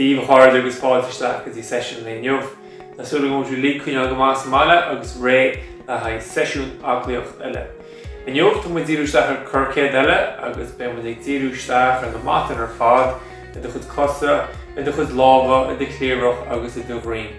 Dia daoibh a chairde agus fáilte isteach go dtí seisiún an lae inniu. Tá súil agam go bhfuil sibh uilig coinneáil go maith sa mbaile agus réidh le haghaidh seisiún aclaíocht eile. Inniu tá muid ag díriú isteach ar corrchéad eile agus beidh muid ag díriú isteach ar na matáin ar fad, i do chuid cosa, i do chuid lámha, i do chliabhrach agus i do dhroim.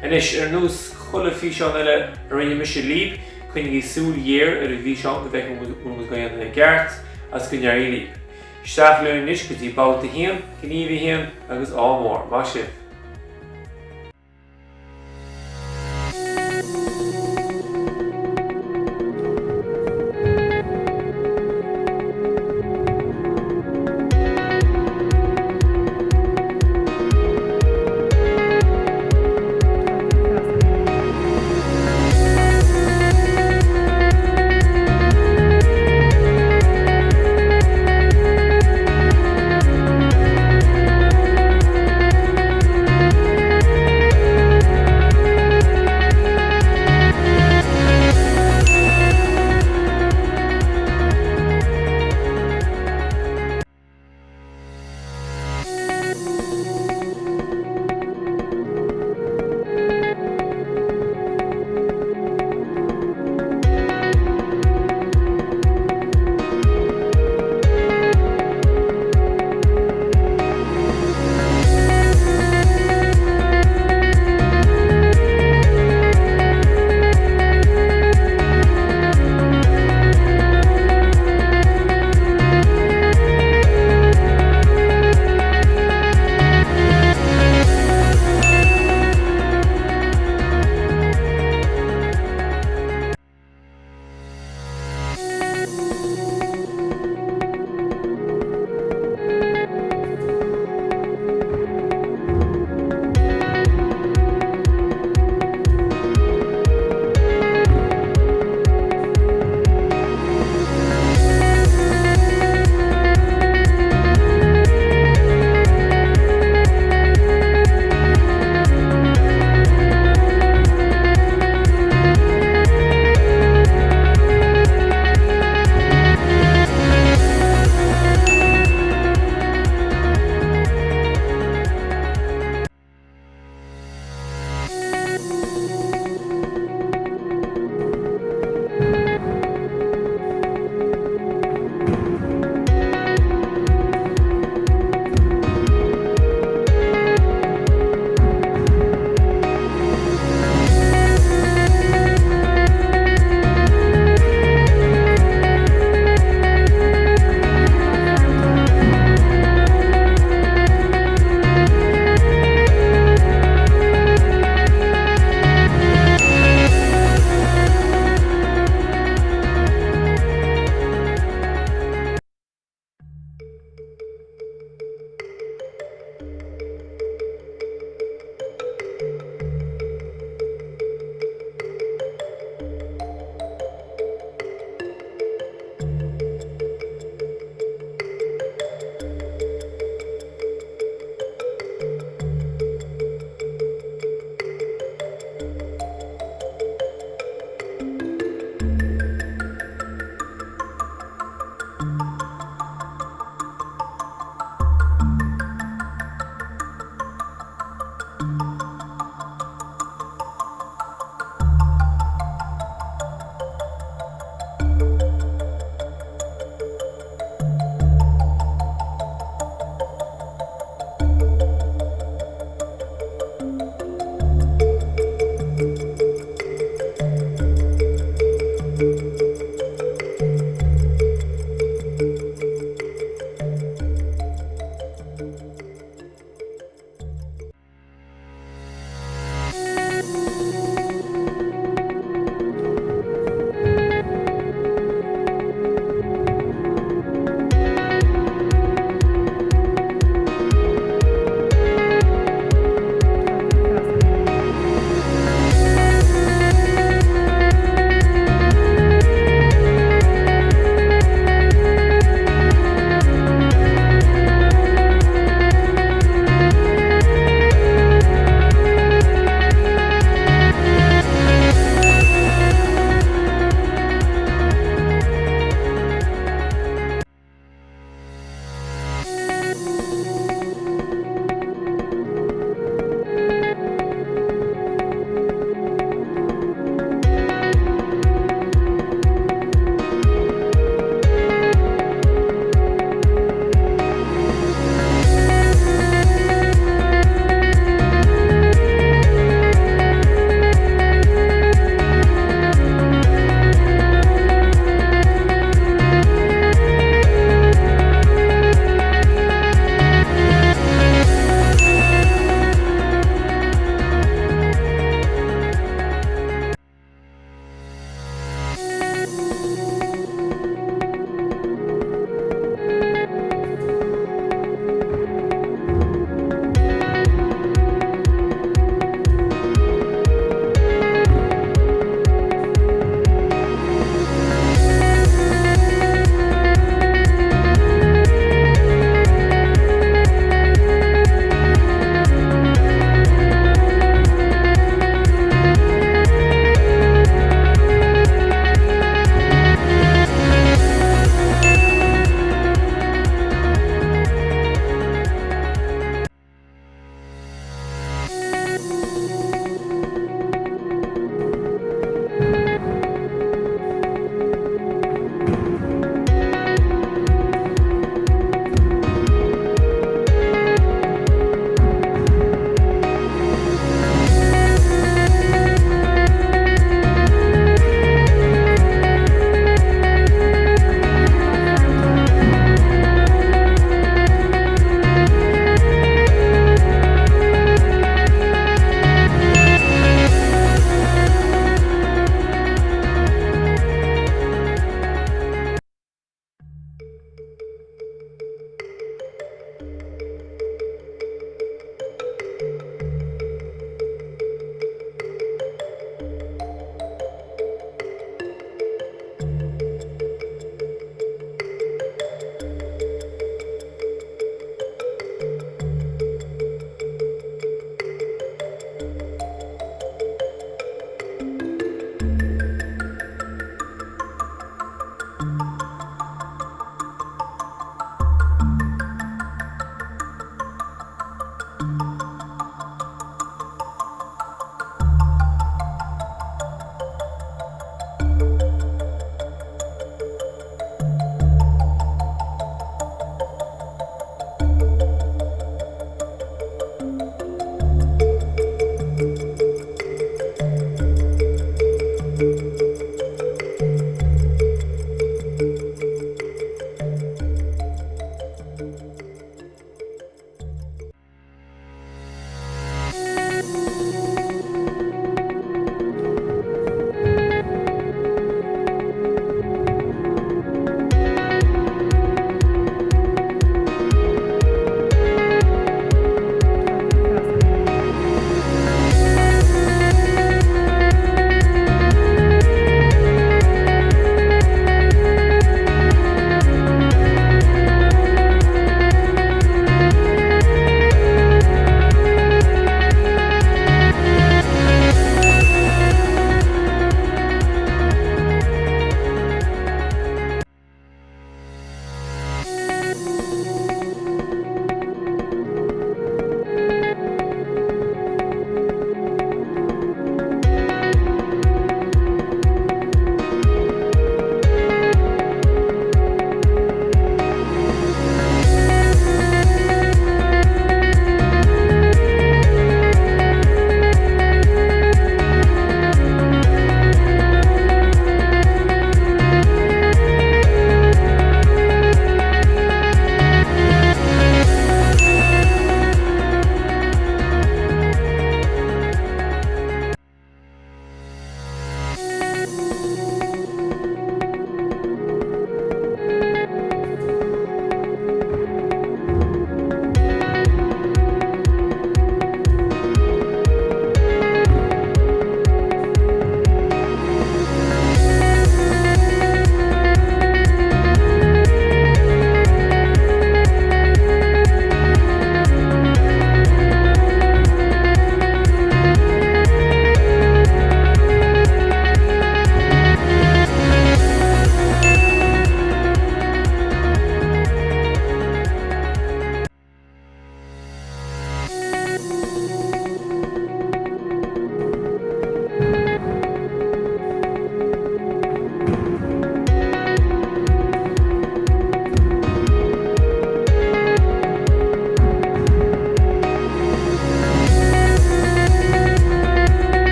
Anois, ar nós chuile físeán eile a rinne mise libh, coinnigí súil ghéar ar an bhfíseán go bhfeicfidh muid bhfuil muid á dhéanamh i gceart agus go n-éirí libh. Isteach linn anois go dtí babhta 1, gníomh 1 agus ádh mór. Maith sibh!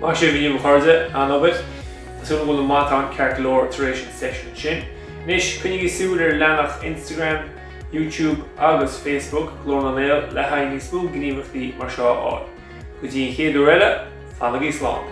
Maith sibh inniu a chairde, an-obair. Tá súil agam go bhfuil na matáin ceart go leor tar éis an seisiún sin. Anois, coinnigí súil ar leathanach Instagram, YouTube agus Facebook Glór na nGael le haghaidh níos mó gníomhaíochtaí mar seo a fháil. Go dtí an chéad uair eile, fanaigí slán!